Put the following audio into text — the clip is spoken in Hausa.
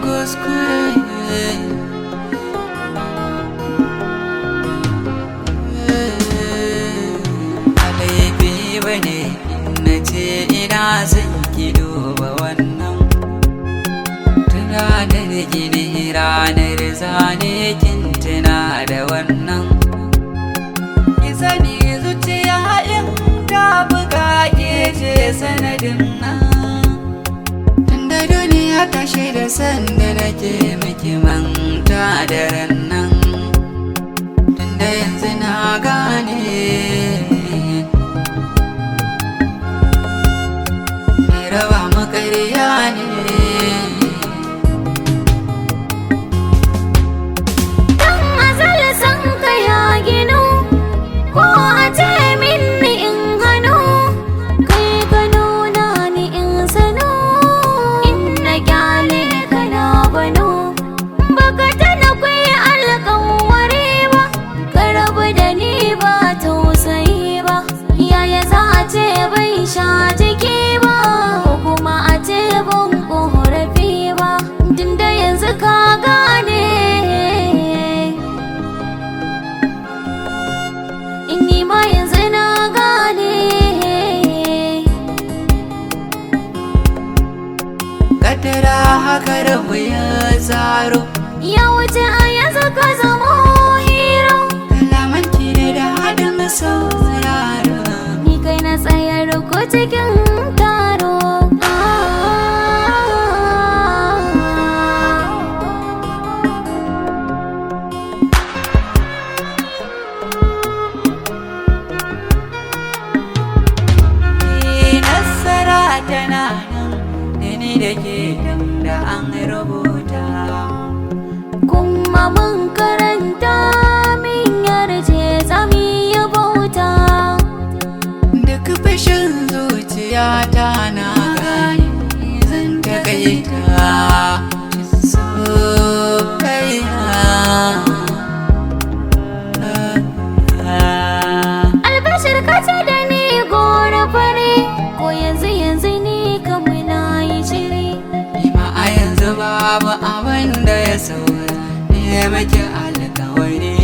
Kuskure. Ba laifi ba ne na ce ina son ki, duba wannan. Tunanar gini ranar zane, kin tuna da wannan. Ki sani zuciya in ta buga, ke ce sanadin nan. Tunda duniya ta shaida sanda nake miki, manta da nan. Tunda yanzu na gane mai raba mu ƙarya ne. Dan azal san ka ya ginu, ko a ce minni in hannu, kai ka nuna ni in sanu, in na kyale ka na banu. Baka tana kwai alƙawari ba, ka rabu da ni ba tausayi ba. Yaya za a ce bai sha jiki ba, ko kuma a ce ban ƙorafi ba, tunda yanzu ka gane. Ni ma yanzu na gane. Kaddara haka rabu ya tsaro. Ya wuce a yanzu ka zamo hero. Kalamanki ne da haɗin sauraro. Ni kai na tsayar ko cikin taro. Ni nasara tana nan da ni da ke da an rubuta. Kuma mun karanta min yarje za mu yi bauta. Duk fashin zuciyata na gane zan takaita soyayya. Albashir ka ce da ni gora fari, ko yanzu yanzu ni kam na yi shiri. Ni ma a yanzu babu abin da ya saura, ne maki alkawari.